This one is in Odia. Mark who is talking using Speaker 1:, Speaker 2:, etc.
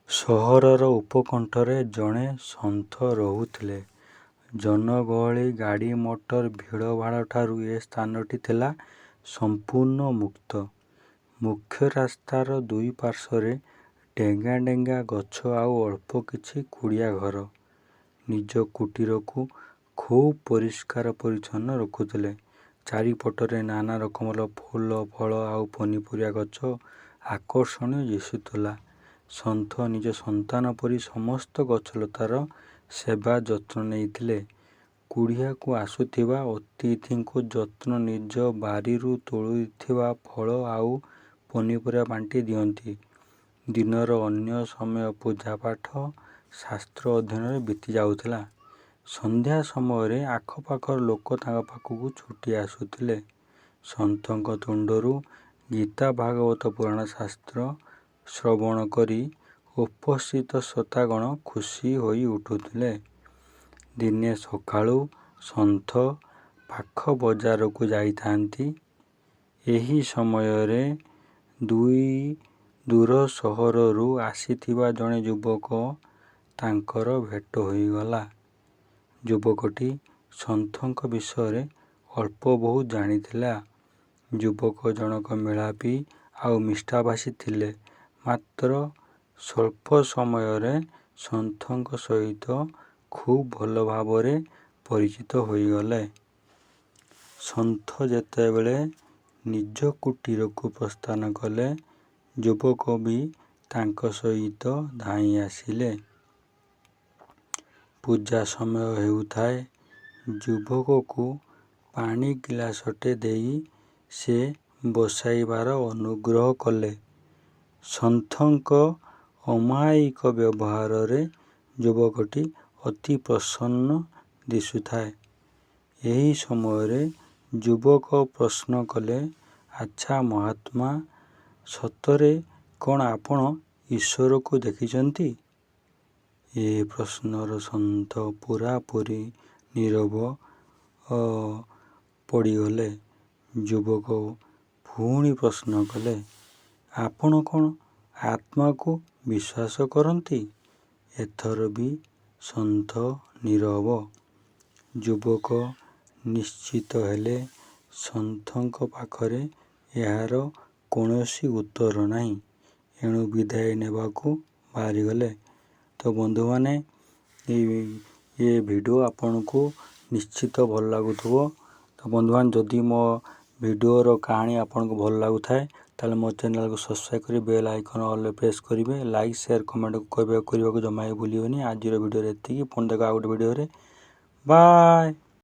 Speaker 1: ସହରର ଉପକଣ୍ଠରେ ଜଣେ ସନ୍ଥ ରହୁଥିଲେ। ଜନଗହଳି, ଗାଡ଼ିମଟର ଭିଡ଼ଭାଡ଼ଠାରୁ ଏ ସ୍ଥାନଟି ଥିଲା ସମ୍ପୂର୍ଣ୍ଣ ମୁକ୍ତ। ମୁଖ୍ୟ ରାସ୍ତାର ଦୁଇପାର୍ଶ୍ୱରେ ଡେଙ୍ଗା ଡେଙ୍ଗା ଗଛ ଆଉ ଅଳ୍ପ କିଛି କୁଡ଼ିଆ ଘର। ନିଜ କୁଟୀରକୁ ଖୁବ୍ ପରିଷ୍କାର ପରିଚ୍ଛନ୍ନ ରଖୁଥିଲେ। ଚାରିପଟରେ ନାନା ରକମର ଫୁଲ, ଫଳ ଆଉ ପନିପରିବା ଗଛ ଆକର୍ଷଣୀୟ ଦିଶୁଥିଲା। ସନ୍ଥ ନିଜ ସନ୍ତାନ ପରି ସମସ୍ତ ଗଛଲତାର ସେବା ଯତ୍ନ ନେଉଥିଲେ। କୁଡ଼ିଆକୁ ଆସୁଥିବା ଅତିଥିଙ୍କୁ ଯତ୍ନ ନିଜ ବାରିରୁ ତୋଳିଥିବା ଫଳ ଆଉ ପନିପରିବା ବାଣ୍ଟି ଦିଅନ୍ତି। ଦିନର ଅନ୍ୟ ସମୟ ପୂଜାପାଠ, ଶାସ୍ତ୍ର ଅଧ୍ୟୟନରେ ବିତି ଯାଉଥିଲା। ସନ୍ଧ୍ୟା ସମୟରେ ଆଖପାଖର ଲୋକ ତାଙ୍କ ପାଖକୁ ଛୁଟି ଆସୁଥିଲେ। ସନ୍ଥଙ୍କ ତୁଣ୍ଡରୁ ଗୀତା, ଭାଗବତ, ପୁରାଣ ଶାସ୍ତ୍ର ଶ୍ରବଣ କରି ଉପସ୍ଥିତ ଶ୍ରୋତାଗଣ ଖୁସି ହୋଇ ଉଠୁଥିଲେ। ଦିନେ ସକାଳୁ ସନ୍ଥ ପାଖ ବଜାରକୁ ଯାଇଥାନ୍ତି। ଏହି ସମୟରେ ଦୂର ସହରରୁ ଆସିଥିବା ଜଣେ ଯୁବକ ତାଙ୍କର ଭେଟ ହୋଇଗଲା। ଯୁବକଟି ସନ୍ଥଙ୍କ ବିଷୟରେ ଅଳ୍ପ ବହୁତ ଜାଣିଥିଲା। ଯୁବକ ଜଣକ ମେଳାପି ଆଉ ମିଷ୍ଟାଭାଷୀ ଥିଲେ। ମାତ୍ର ସ୍ୱଳ୍ପ ସମୟରେ ସନ୍ଥଙ୍କ ସହିତ ଖୁବ୍ ଭଲ ଭାବରେ ପରିଚିତ ହୋଇଗଲେ। ସନ୍ଥ ଯେତେବେଳେ ନିଜ କୁଟୀରକୁ ପ୍ରସ୍ଥାନ କଲେ, ଯୁବକ ବି ତାଙ୍କ ସହିତ ଧାଇଁ ଆସିଲେ। ପୂଜା ସମୟ ହେଉଥାଏ। ଯୁବକକୁ ପାଣି ଗିଲାସଟେ ଦେଇ ସେ ବସାଇବାର ଅନୁଗ୍ରହ କଲେ। ସନ୍ଥଙ୍କ ଅମାୟିକ ବ୍ୟବହାରରେ ଯୁବକଟି ଅତି ପ୍ରସନ୍ନ ଦିଶୁଥାଏ। ଏହି ସମୟରେ ଯୁବକ ପ୍ରଶ୍ନ କଲେ, ଆଚ୍ଛା ମହାତ୍ମା, ସତରେ କ'ଣ ଆପଣ ଈଶ୍ୱରଙ୍କୁ ଦେଖିଛନ୍ତି? ଏ ପ୍ରଶ୍ନରେ ସନ୍ଥ ପୂରାପୂରି ନୀରବ ପଡ଼ିଗଲେ। ଯୁବକ ପୁଣି ପ୍ରଶ୍ନ କଲେ, ଆପଣ କ'ଣ ଆତ୍ମାକୁ ବିଶ୍ୱାସ କରନ୍ତି? ଏଥର ବି ସନ୍ଥ ନୀରବ। ଯୁବକ ନିଶ୍ଚିତ ହେଲେ ସନ୍ଥଙ୍କ ପାଖରେ ଏହାର କୌଣସି ଉତ୍ତର ନାହିଁ। ଏଣୁ ବିଦାୟ ନେବାକୁ ବାହାରିଗଲେ। ତ ବନ୍ଧୁମାନେ, ଏ ଭିଡ଼ିଓ ଆପଣଙ୍କୁ ନିଶ୍ଚିତ ଭଲ ଲାଗୁଥିବ। ତ ବନ୍ଧୁମାନେ, ଯଦି ମୋ ଭିଡ଼ିଓର କାହାଣୀ ଆପଣଙ୍କୁ ଭଲ ଲାଗୁଥାଏ, ତାହେଲେ ମୋ ଚ୍ୟାନେଲକୁ ସବସ୍କ୍ରାଇବ୍ କରି ବେଲ୍ ଆଇକନ୍ ଅଲ୍ରେ ପ୍ରେସ୍ କରିବେ। ଲାଇକ୍, ସେୟାର, କମେଣ୍ଟ କରିବାକୁ ଜମା ବି ଭୁଲିବେନି। ଆଜିର ଭିଡ଼ିଓରେ ଏତିକି। ପୁଣି ଦେଖା ଆଉ ଗୋଟେ ଭିଡ଼ିଓରେ। ବାଏ।